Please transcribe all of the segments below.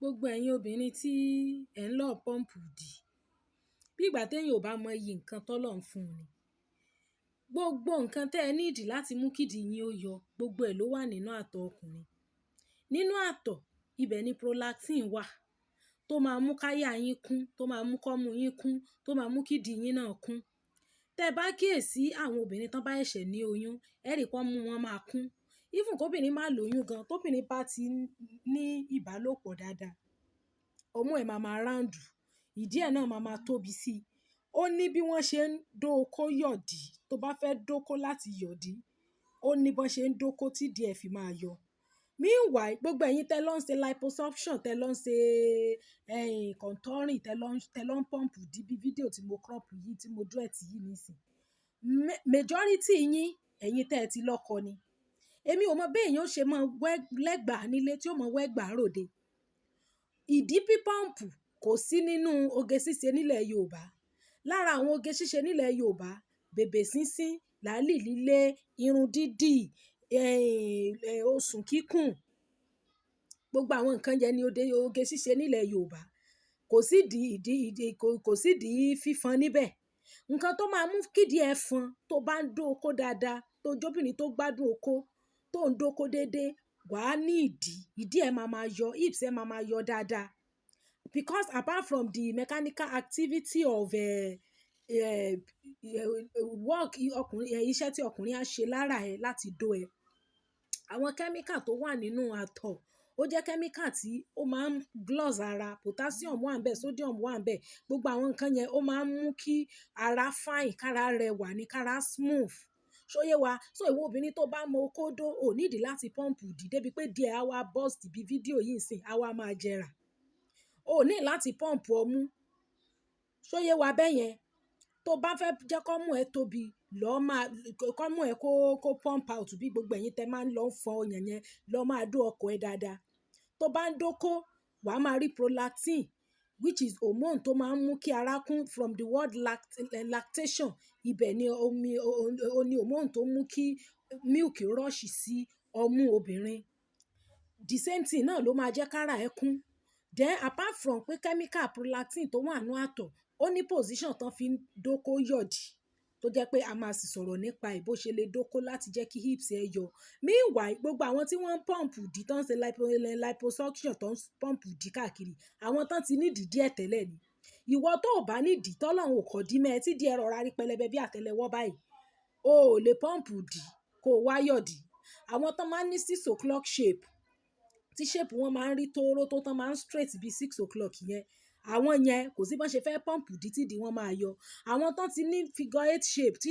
Gbogbo ẹ̀yin obìnrin tí ẹ̀ ń lọ pump ìdí, bí ìgbà tí èèyàn ò bá mọ iyì nǹkan tó Ọlọ́run fún un ni. Gbogbo nǹkan tí ẹ need láti mú kí ìdí yín ó yọ, gbogbo ẹ̀ ló wà nínú àtọ̀ ọkùnrin. Nínú àtọ̀, ibẹ̀ ni prolactin wà tó máa mú káyà yín kún, tó máa mú kọ́mú yín kún, tó máa mú kí ìdí yín náà kún. Tẹ bá kíyèsi àwọn obìnrin tó bá ṣẹ̀ṣẹ̀ ní oyún, ẹ rí pé ọmú wọn máa kún. Even kó obìnrin má lóyún gan, tó obìnrin bá ti ní ìbálòpọ̀ dáadáa, ọmú ẹ̀ máa ma round, ìdí ẹ̀ náà máa ma tóbi sí i. Ó ní bí wọ́n ṣe ń dóko yọ̀dí, tó bá fẹ́ dóko láti yọ̀dí, ó ní bó ṣe ń dóko tí ìdí ẹ fi máa yọ. Meanwhile, gbogbo ẹ̀yin tẹ lọ ń ṣe liposuction, tẹ lọ ń ṣe ẹ̀yin contouring, tẹ lọ ń pump ìdí bí fídíò tí mo crop yìí, tí mo duet yìí nísìnyí. Majority yín, ẹ̀yin tẹ ti lọ́kọ ni. Èmi ò mọ̀ bí èèyàn ṣe máa wẹ́ lẹ́gbàá nílé tí ó mọ wẹ́gbàá ròde. Ìdí pípọ́ǹpù kò sí nínú oge ṣíṣe nílẹ̀ Yorùbá. Lára àwọn oge ṣíṣe nílẹ̀ Yorùbá, bèbè sínsín, làálì lílé, irun dídì, osùn kíkùn. Gbogbo àwọn nǹkan yẹn ni oge ṣíṣe nílẹ̀ Yorùbá. Kò sí ìdí, ìdí, ìdí, kò, kò sí ìdí fífan níbẹ̀. Nǹkan tó máa mú kí ìdí ẹ fọn tó bá ń dó okó dáadáa, tó jóbìnrin tó gbádùn okó, tó ń dóko dédé, wà á ní ìdí. Ìdí ẹ máa ma yọ, hips ẹ máa ma yọ dáadáa. Because apart from the mechanical activity of work ọkùnrin, iṣẹ́ tí ọkùnrin á ṣe lára ẹ láti dó ẹ, àwọn chemical tó wà nínú àtọ̀, ó jẹ́ chemical tí ó máa ń gloss ara. Potassium wà níbẹ̀, sodium wà níbẹ̀. Gbogbo àwọn nǹkan yẹn ó máa ń mú kí ara fine, kára rẹwà ní, kára smooth. Ṣó yé wa? So ìwọ obìnrin tó bá mọ okó dó, ò need láti pump ìdí débi pé díẹ̀ á wá burst bí fídíò yìí ń sìn, á wá máa jẹrà. O ní láti pump ọmú. Ṣó yé wa bẹ́yẹn? Tó bá fẹ́ jẹ́ kọ́mú ẹ tóbi, lọ máa kọ́mú ẹ kó pump out bí gbogbo ẹ̀yin tẹ máa ń lọ fọ ọyàn yẹn, lọ máa dó ọkọ ẹ dáadáa. Tó bá ń dóko, wà á máa rí prolactin, which is hormone tó máa ń mú kí ara kún from the word lactation. Ibẹ̀ ni omi, ó ní hormone tó ń mú kí milk rush sí ọmú obìnrin. The same thing náà ló máa jẹ́ kára ẹ kún. Then apart from pé chemical prolactin tó wà nínú àtọ̀, ó ní position tó fi ń dóko yọ̀dí, tó jẹ́ pé a máa sì sọ̀rọ̀ nípa ẹ̀ bó ṣe lè dóko láti jẹ́ kí hips ẹ yọ. Meanwhile, gbogbo àwọn tí wọ́n ń pump ìdí tó ń ṣe liposuction tó ń pump ìdí káàkiri, àwọn tán ti ní ìdí díẹ̀ tẹ́lẹ̀ ni. Ìwọ tó ò bá ní ìdí, tọ́lọ́run ò kọ́ dí mọ́ ẹ tí ìdí ẹ rọra rí pẹlẹbẹ bí àtẹ́lẹwọ́ báyìí, o ò lè pump ìdí kó wá yọ̀dí. Àwọn tó máa ń ní 6 o'clock shape, tí shape wọn máa ń rí tóóró tó tán máa ń straight bí 6 o'clock yẹn, àwọn yẹn kò sí bó ṣe fẹ́ pump ìdí tí ìdí wọn máa yọ. Àwọn tó ti ní figure eight shape, tí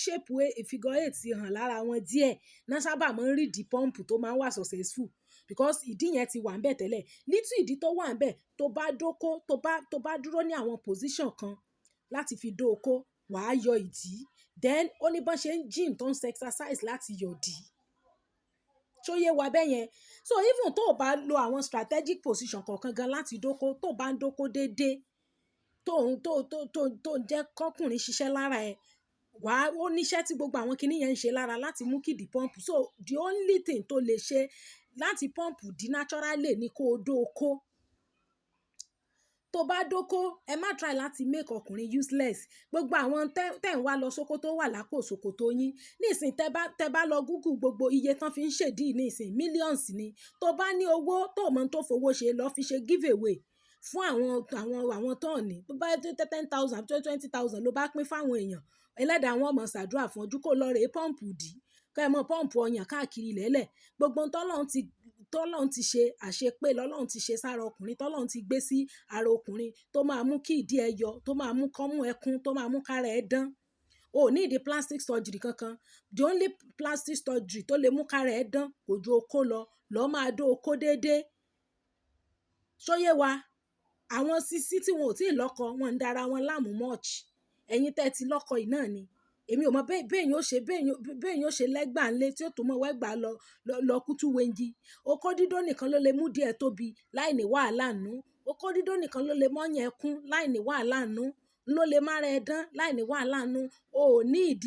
shape figure eight ti hàn lára wọn díẹ̀, náà sábà máa ń rí ìdí pump tó máa ń wà successful because ìdí yẹn ti wà níbẹ̀ tẹ́lẹ̀. Little ìdí tó wà níbẹ̀, tó bá dóko, tó bá dúró ní àwọn position kan láti fi dó okó, wà á yọ ìdí. Then ó ní bó ṣe ń gym tó ń ṣe exercise láti yọ̀dí. Ṣó yé wa bẹ́yẹn? So even tó ò bá lo àwọn strategic position kọ̀ọ̀kan gan láti dóko, tó bá ń dóko dédé, tó ń, tó, tó, tó, tó ń jẹ́ kọ́kùnrin ṣiṣẹ́ lára ẹ, wà á, ó ní iṣẹ́ tí gbogbo àwọn kiní yẹn ń ṣe lára láti mú kí ìdí pump. So the only thing tó lè ṣe láti pump ìdí naturally ni kó dó okó. Tó bá dóko, ẹ má try láti make ọkùnrin useless. Gbogbo àwọn tẹ́ ń wá lọ sóko tó wà lápò ṣòkòtò yín. Nísìnyí tẹ bá lọ Google gbogbo iye tán fi ń ṣèdí nísìnyí, millions ni. Tó bá ní owó tó mọ̀ tó fowó ṣe, lọ fi ṣe give away fún àwọn tó ní. Tó bá jẹ́ 10,000, 20,000 ló bá pín fún àwọn èèyàn, ẹlẹ́dàá wọn ó mọ̀ ṣàdúrà fún ọ ju kó lọ rè pump ìdí, kí ẹ mọ pump ọyàn káàkiri lẹ́lẹ̀. Gbogbo ohun tọ́lọ́run ti ṣe àṣepé lọ́lọ́run ti ṣe sára ọkùnrin, tọ́lọ́run ti gbé sí ara ọkùnrin tó máa mú kí ìdí ẹ yọ, tó máa mú kọ́mú ẹ kún, tó máa mú kára ẹ dán. O ò need plastic surgery kankan. The only plastic surgery tó lè mú kára ẹ dán kò ju okó lọ. Lọ máa dó okó dédé. Ṣó yé wa? Àwọn sisí tí wọn ò tí ì lọ́kọ, wọ́n ń dára wọn láàmú much. Ẹ̀yin tẹ́ ti lọ́kọ yìí náà ni. Èmi ò mọ̀ bí èèyàn ó ṣe lẹ́gbàá ńlé tí ó tún mọ́ wẹ́gbàá lọ, lọ, lọ kútú wenji. Okó dídó nìkan ló lè mú díẹ̀ tóbi láìní wàhálà nínú. Okó dídó nìkan ló lè mọ́yàn ẹ kún láìní wàhálà nínú. Ló lè má ra ẹ dán láìní wàhálà nínú. O ò need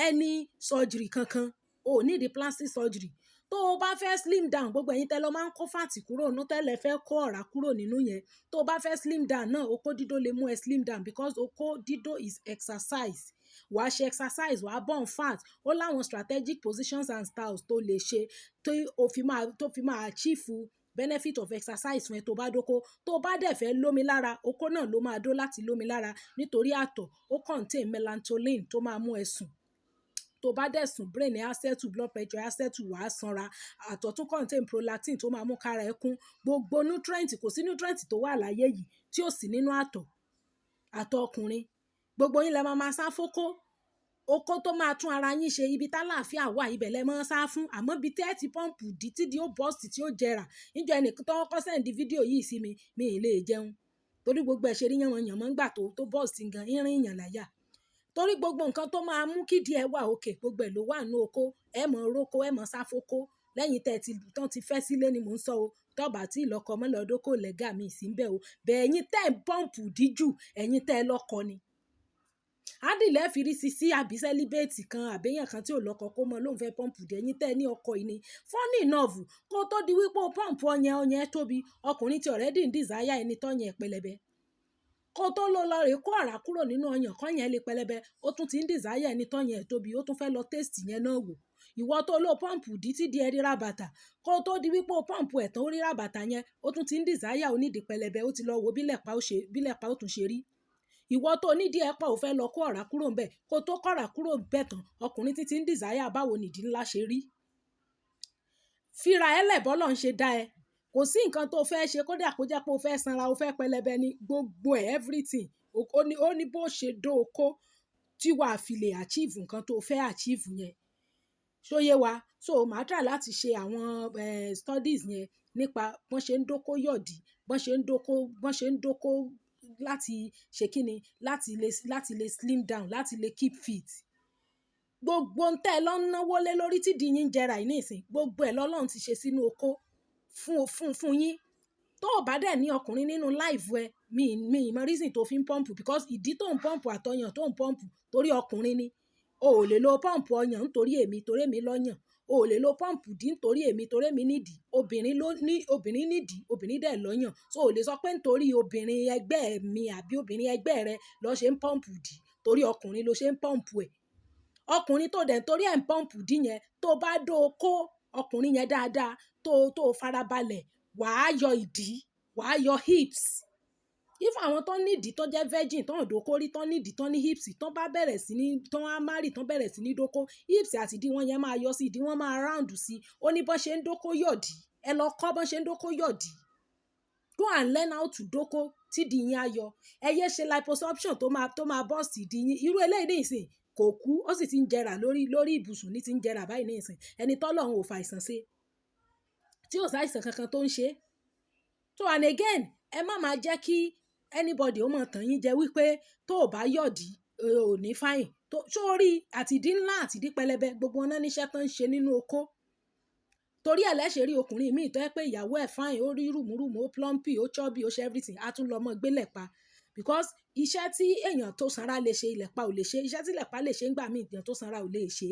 any surgery kankan. O ò need plastic surgery. Tó Tó o bá fẹ́ slim down, gbogbo ẹ̀yin tẹ lọ máa ń kó fat kúrò nínú tẹ́lẹ̀ fẹ́ kó ọ̀rá kúrò nínú yẹn. Tó o bá fẹ́ slim down náà, okó dídó lè mú ẹ slim down because okó dídó is exercise. Wà á ṣe exercise, wà á burn fat. Ó láwọn strategic positions and styles tó lè ṣe tó o fi máa, tó fi máa achieve benefit of exercise fún ẹ tó bá dóko. Tó bá dẹ̀ fẹ́ lómi lára, okó náà ló máa dó láti lómi lára nítorí àtọ̀ ó contain melatonin tó máa mú ẹ sùn. Tó bá dẹ̀ sùn, brain ẹ á settle, blood pressure á settle, wà á sanra. Àtọ̀ tún contain prolactin tó máa mú kára ẹ kún. Gbogbo nutrient, kò sí nutrient tó wà láyé yìí tí ò sí nínú àtọ̀. Àtọ̀ ọkùnrin. Gbogbo yín lẹ máa máa sá fókó. Okó tó máa tún ara yín ṣe, ibi táláàfíà wà, ibẹ̀ lẹ máa ń sá fún. Àmọ́ bí tẹ́ ẹ ti pump ìdí tí ìdí ó burst tí ó jẹrà. Níjọ́ ẹnìkan tó kọ́kọ́ send fídíò yìí sí mi, mi ì lè jẹun. Torí gbogbo ẹ̀ ṣe rí yànmọ̀yànmọ́ ńgbà tó burst gan, ń rìn yàn láyà. Torí gbogbo nǹkan tó máa mú kí ìdí ẹ wà okay, gbogbo ẹ̀ ló wà nínú okó. Ẹ mọ̀ róko, ẹ mọ̀ sá fókó. Lẹ́yìn tẹ́ ẹ ti, tán ti fẹ́ sílé ni mò ń sọ o. Tó bá tí lọ́kọ mọ́ lọ dóko lẹ́gà mi sì ń bẹ o. Bẹ́ẹ̀ ẹ̀yin tẹ́ ń pump ìdí jù, ẹ̀yin tẹ́ ẹ lọ́kọ ni. Hardly lẹ́ fi rí sisi àbí celibate kan àbí èèyàn kan tí ò lọ́kọ kó mọ̀ lóun fẹ́ pump ìdí. Ẹ̀yin tẹ́ ẹ ní ọkọ yìí ni. Funny enough, kó tó di wípé o pump ọyàn, ọyàn ẹ tóbi, ọkùnrin tí already ń desire ẹni tó yẹn pẹlẹbẹ. Kó tó lọ lọ rè kó ọ̀rá kúrò nínú ọyàn kọ́ yẹn lè pẹlẹbẹ, ó tún ti ń desire ẹni tó yẹn tóbi, ó tún fẹ́ lọ taste yẹn náà wò. Ìwọ tó lọ pump ìdí tí ìdí ẹ rí rabata, kó tó di wípé o pump ẹ̀ tán ó rí rabata yẹn, ó tún ti ń desire onídìí pẹlẹbẹ, ó ti lọ wo bí lẹ̀pa ó ṣe, bí lẹ̀pa ó tún ṣe rí. Ìwọ tó nídìí ẹ pọ̀, ò fẹ́ lọ kó ọ̀rá kúrò ńbẹ̀, kó tó kó ọ̀rá kúrò ńbẹ̀ tán, ọkùnrin tí ti ń desire báwo ni ìdí ńlá ṣe rí. Fira ẹ lẹ̀ bọ́lọ́run ṣe dá ẹ. Kò sí nǹkan tó fẹ́ ṣe kó dà kó jẹ́ pé o fẹ́ sanra, o fẹ́ pẹlẹbẹ ni, gbogbo ẹ̀ everything. Ó ní bó ṣe dó okó tí wà á fi lè achieve nǹkan tó fẹ́ achieve yẹn. Ṣó yé wa? So màá try láti ṣe àwọn studies yẹn nípa bọ́n ṣe ń dóko yọ̀dí, bọ́n ṣe ń dóko, bọ́n ṣe ń dóko láti ṣe kíni, láti lè slim down, láti lè keep fit. Gbogbo ohun tẹ́ ẹ lọ ń náwó lé lórí tí ìdí yín ń jẹrà yìí nísìnyí, gbogbo ẹ̀ lọ́lọ́run ti ṣe sínú okó fún yín. Tó ò bá dẹ̀ ní ọkùnrin nínú life ẹ, mi ì mọ reason tó fi ń pump because ìdí tó ń pump àtọyàn tó ń pump torí ọkùnrin ni. O ò lè lo pump ọyàn nítorí èmi, torí èmi lọ́yàn. O ò lè lo pump ìdí nítorí èmi, torí èmi nídìí. Obìnrin ló ní, obìnrin nídìí, obìnrin dẹ̀ lọ́yàn. So o lè sọ pé nítorí obìnrin ẹgbẹ́ mi àbí obìnrin ẹgbẹ́ rẹ lọ ṣe ń pump ìdí, torí ọkùnrin ló ṣe ń pump ẹ̀. Ọkùnrin tó dẹ̀ torí ẹ̀ ń pump ìdí yẹn, tó bá dó okó ọkùnrin yẹn dáadáa, tó farabalẹ̀, wà á yọ ìdí, wà á yọ hips. If àwọn tó ní ìdí tó jẹ́ virgin, tó ń dóko rí, tó ní ìdí, tó ní hips, tó bá bẹ̀rẹ̀ sí ní, tó wá marry, tó bẹ̀rẹ̀ sí ní dóko, hips àti ìdí wọn yẹn máa yọ sí, ìdí wọn máa round sí. Ó ní bó ṣe ń dóko yọ̀dí. Ẹ lọ kọ́ bó ṣe ń dóko yọ̀dí. Go and learn how to dóko tí ìdí yín á yọ. Ẹ yé ṣe liposuction tó máa burst ìdí yín. Irú eléyìí nísìnyí kò kú, ó sì ti ń jẹrà lórí ibùsùn ní ti ń jẹrà báyìí nísìnyí. Ẹni t'Ọlọ́run ò fa àìsàn ṣe, tí ò sáìsàn kankan tó ń ṣe. So and again, ẹ má máa jẹ́ kí anybody ó máa tàn yín jẹ wípé tó ò bá yọ̀dí, o ò ní fine. Tó, ṣó rí àti ìdí ńlá àti ìdí pẹlẹbẹ, gbogbo wọn náà ní iṣẹ́ tó ń ṣe nínú okó. Torí ẹ lẹ́ṣẹ̀ rí ọkùnrin míì tó jẹ́ pé ìyàwó ẹ̀ fine, ó rí rùmúrùmú, ó plumpy, ó chubby, ó ṣe everything, á tún lọ mọ́ gbé lẹ̀pa. Because iṣẹ́ tí èèyàn tó sanra lè ṣe, ìlẹ̀pa ò lè ṣe. Iṣẹ́ tí ìlẹ̀pa lè ṣe nígbà míì, èèyàn tó sanra ò lè ṣe.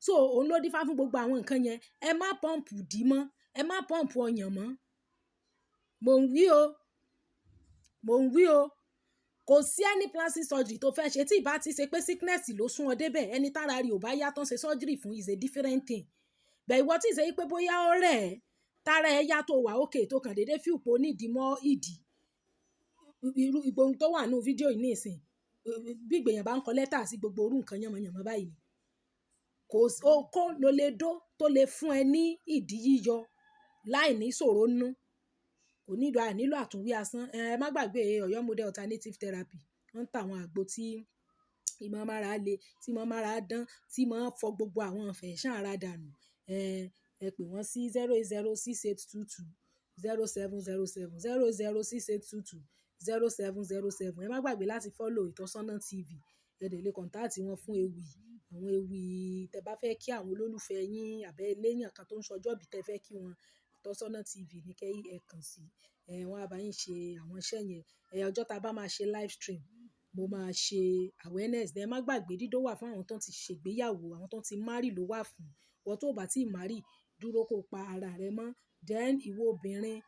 So òun ló dífá fún gbogbo àwọn nǹkan yẹn. Ẹ má pump ìdí mọ́, ẹ má pump ọyàn mọ́. Mò ń wí o. Mò ń wí o. Kò sí any plastic surgery tó fẹ́ ṣe tí ì bá ti ṣe pé sickness ló sún ọ dé bẹ̀. Ẹni tára rí ò bá yá tán ṣe surgery fún is a different thing. But ìwọ tí ì ṣe wípé bóyá ó rẹ̀ ẹ́, tára ẹ yá tó wà okay tó kàn déédé feel pé ó need mọ́ ìdí. Irú ohun tó wà nínú fídíò yìí nísìnyí, bí ìgbà èèyàn bá ń kọ lẹ́tà sí gbogbo irú nǹkan yànmọ̀yànmọ́ báyìí ni. Kò sí, okó ló lè dó tó lè fún ẹ ní ìdí yíyọ láìní ìṣòro nínú. Kò nílò, a nílò àtúnwí asán. Ẹ má gbàgbé Ọ̀yọ́ Model Alternative Therapy. Wọ́n ń ta àwọn àgbo tí ìmọ̀ mára le, tí ìmọ̀ mára dán, tí ìmọ̀ fọ gbogbo àwọn infection ara dànù. Ẹ pè wọ́n sí 08068220707, 08068220707. Ẹ má gbàgbé láti follow Ìtọ́sọ́nà TV. Ẹ dẹ̀ lè contact wọn fún ewì, àwọn ewì tẹ bá fẹ́ kí àwọn olólùfẹ́ yín àbí eléyàn kan tó ń ṣọjọ́ ìbí tẹ fẹ́ kí wọn. Ìtọ́sọ́nà TV ní kí ẹ kàn sí. Wọ́n á bá yín ṣe àwọn iṣẹ́ yẹn. Ọjọ́ tá bá máa ṣe live stream, mo máa ṣe awareness. Ẹ má gbàgbé dídó wà fún àwọn tó ti ṣègbéyàwó, àwọn tó ti marry ló wà fún. Ìwọ tó ò bá tí marry, Dúró kó pa ara rẹ mọ́. Then ìwọ obìnrin,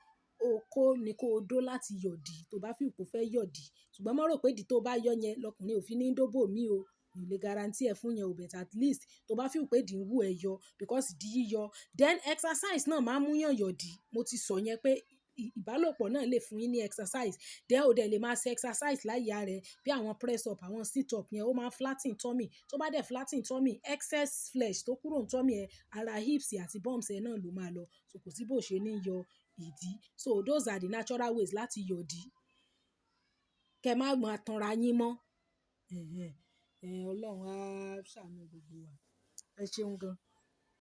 okó ni kó dó láti yọ̀dí tó bá feel pé o fẹ́ yọ̀dí. Ṣùgbọ́n má rò pé ìdí tó bá yọ yẹn lọkùnrin ò fi ní dóbò mí o. Mi ò lè guarantee ẹ fún yẹn o, but at least tó bá feel pé ìdí ń wú ẹ yọ, because ìdí yíyọ. Then exercise náà máa ń mú yàn yọ̀dí. Mo ti sọ yẹn pé ìbálòpọ̀ náà lè fún yín ní exercise. Then o dẹ̀ lè máa ṣe exercise láyé ara rẹ bí àwọn press up, àwọn sit up yẹn, ó máa flatten tummy. Tó bá dẹ̀ flatten tummy, excess flesh tó kúrò ní tummy ẹ, ara hips àti bums ẹ náà ló máa lọ. So kò sí bó ṣe ní yọ ìdí. So those are the natural ways láti yọ̀dí. Kẹ má máa tanra yín mọ́. Ẹ̀hẹn. Ọlọ́run á ṣàánú gbogbo wa. Ẹ ṣeun gan.